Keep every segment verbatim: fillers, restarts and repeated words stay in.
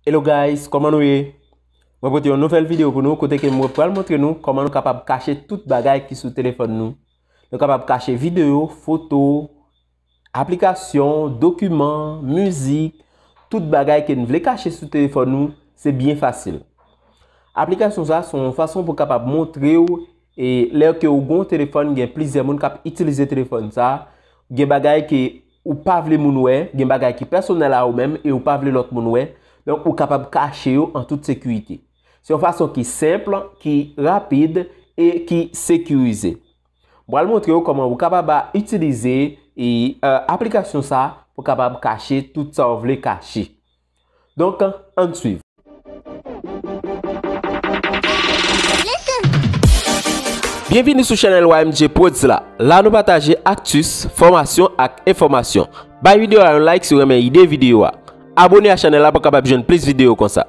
Hello guys, kòman nou ye? Mwen pote yon nouvèl videyo pou nou, kote ke mwen pral montre nou kòman nou kapab kache tout bagay ki sou telefòn nou. Nou kapab kache videyo, foto, aplikasyon, dokiman, mizik, tout bagay ke n vle kache sou telefòn nou, se byen fasil. Aplikasyon sa, se yon fason pou kapab montre w, e lè ke ou gen yon telefòn, gen plizyè moun k ap itilize telefòn sa, gen bagay ke ou pa vle moun wè, gen bagay ki pèsonèl a ou menm e ou pa vle lòt moun wè. Donk, ou kapab kache yo an tout sekirite. Se yon fason ki senp, ki rapid e ki sekirize. M pral montre w kòman ou kapab itilize e, e, aplikasyon sa pou kapab kache tout sa w vle kache. Donk, ann swiv. Byenvini sou chanèl Y M J Prodz la. La nou pataje aktis, fòmasyon ak enfòmasyon. Bay videyo a yon like si w renmen ide videyo a. Abone a chanèl la pou w kapab jwenn plis videyo konsa.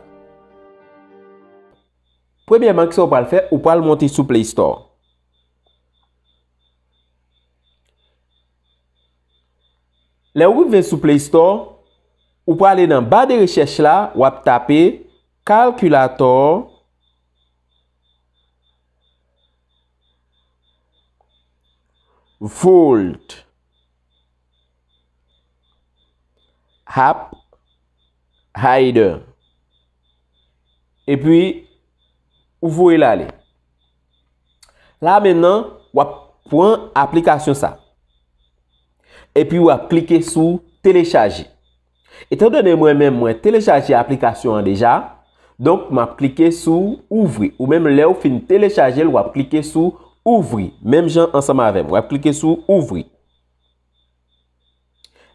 Premyèman, kisa w pral fè? Ou pral monte sou Play Store. Lè w rive sou Play Store, ou prale nan ba de rechèch la, w ap tape kalkilatò Volt App Hider. Epi, ou voye l ale. La mennan, w ap pran aplikasyon sa. Epi w ap klike sou telechaje. Etandone mwen menm mwen telechaje aplikasyon an deja, donk m ap klike sou ouvri. Ou menm lè w fin telechaje l, w ap klike sou ouvri. Menm jan ansanm avè m, w ap klike sou ouvri.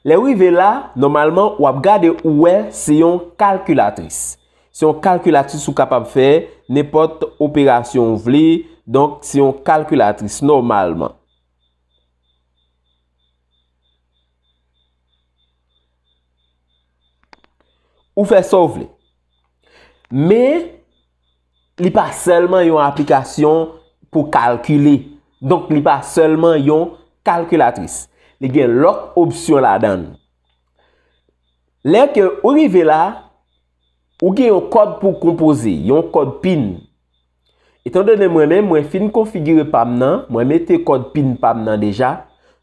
Lè w rive la, nòmalman, w ap gade ou wè se yon kalkilatris. Se yon kalkilatris ou kapab fè nenpòt operasyon ou vle, donk se yon kalkilatris nòmalman. Ou fè sa w vle. Men, li pa sèlman yon aplikasyon pou kalkile. Donk, li pa sèlman yon kalkilatris. Li gen lòt opsyon ladan l. Lè ke ou rive la, ou gen yon kòd pou konpoze, yon kòd pin. Etandone mwen menm, mwen fin konfigire pa m nan, mwen mete kòd pin pa m nan deja.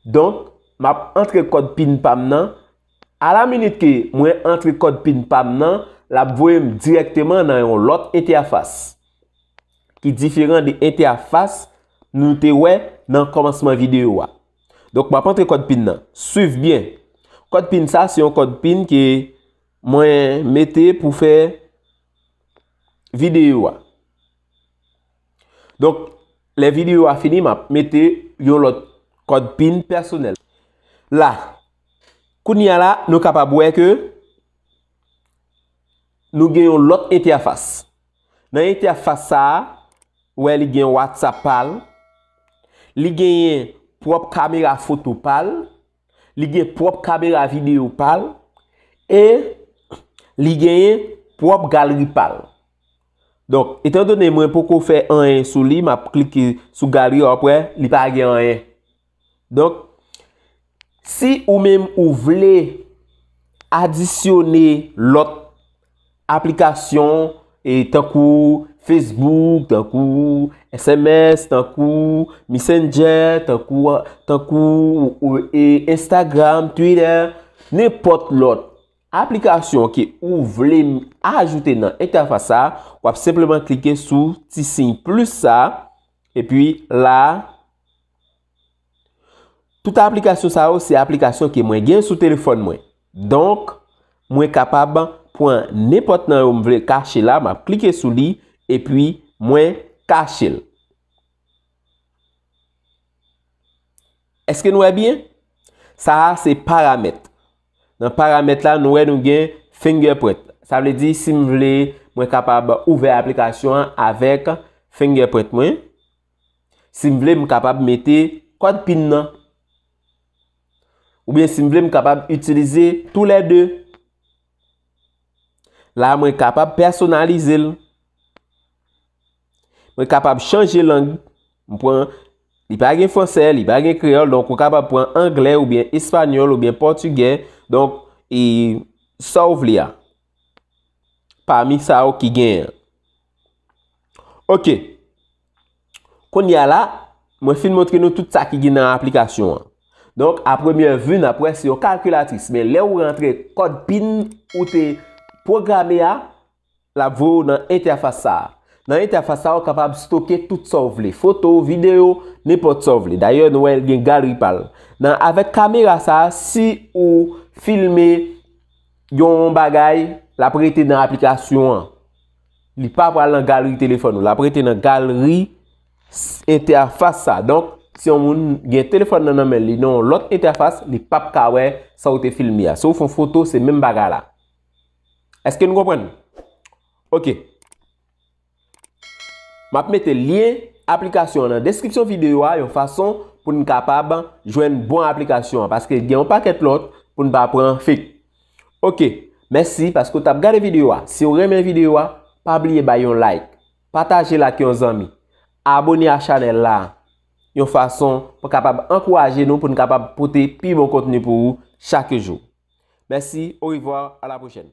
Donk, m ap antre kòd pin pa m nan. Alaminit ke mwen antre kòd pin pa m nan, l ap voye m dirèkteman nan yon lòt entèfas ki diferan de entèfas nou te wè nan kòmansman videyo a. Donk, m ap antre kòd pin nan. Swiv byen. Kòd pin sa, se yon kòd pin ke mwen mete pou fè videyo a. Donk, lè videyo a fini, m ap mete yon lòt kòd pin pèsonèl. La, kounye a la, nou kapab wè ke nou gen yon lòt entèfas. Nan entèfas sa a, ou wè li gen WhatsApp pa l, li genyen pwòp kamera foto pa l, li gen pwòp kamera videyo pa l, e li genyen pwòp galri pa l. Donk, etandone mwen poko fè anyen sou li, m ap klike sou galri, w ap wè, li pa gen anyen. Donk, si ou menm ou vle adisyone lòt aplikasyon, e, tankou Facebook, tankou S M S, tankou Messenger, tankou, tankou, e, Instagram, Twitter, nenpòt lòt aplikasyon ke ou vle ajoute nan entèfas sa, w ap senpleman klike sou ti siy plis sa, epi la, tout aplikasyon sa yo, se aplikasyon ke mwen gen sou telefòn mwen. Donk, mwen kapab pran nenpòt nan yo m vle kache la, m ap klike sou li, epi mwen kache l. Èske nou wè byen? Sa a se paramèt. Nan paramèt la, nou wè nou gen fingerprint. Sa vle di, si m vle, mwen kapab ouvè aplikasyon an avèk fingerprint mwen. Si m vle, m kapab mete kòd pin nan. Oubyen si m vle, m kapab itilize toulède. La, mwen kapab pèsonalize l. Mwen kapab chanje lang. M pran, li pa gen fransè, li pa gen kreyòl, donk ou kapab pran anglè oubyen espanyòl oubyen pòtigè. Donk, e sa w vle a. pami sa yo ki genyen. Ok. Kounye a la, mwen fin montre nou tout sa ki gen nan aplikasyon an. Donk, a premyè vi, n ap wè se yon kalkilatris. Men lè ou rantre kòd pin ou te pwograme a, l ap voye w nan entèfas sa a. Nan entèfas sa a, ou kapab stoke tout sa w vle. Foto, videyo, nenpòt sa w vle. Dayè, nou wè l gen galri pa l. Nan, avèk kamera sa a, si ou filme yon bagay, l ap rete nan aplikasyon an. Li pa pral nan galri telefòn ou. L ap rete nan galri s- entèfas sa. Donk, si yon moun gen telefòn nan nan men li, nan yon lòt entèfas, li p ap ka wè sa ou te filme a. Si ou fè yon foto, se menm bagay la. Èske nou konprann? Ok. M ap mete lyen aplikasyon an nan deskripsyon videyo a yon fason pou n kapab jwenn bon aplikasyon an, paske gen yon pakèt lòt pou n pa pran fake. Ok, mèsi paske w t ap gade videyo a. Si w renmen videyo a, pa bliye bay yon like, pataje l ak yon zanmi, abone a chanèl la yon fason pou kapab ankouraje nou, pou n kapab pote pi bon kontni pou ou chak jou. Mèsi, orevwa, a la pwochèn.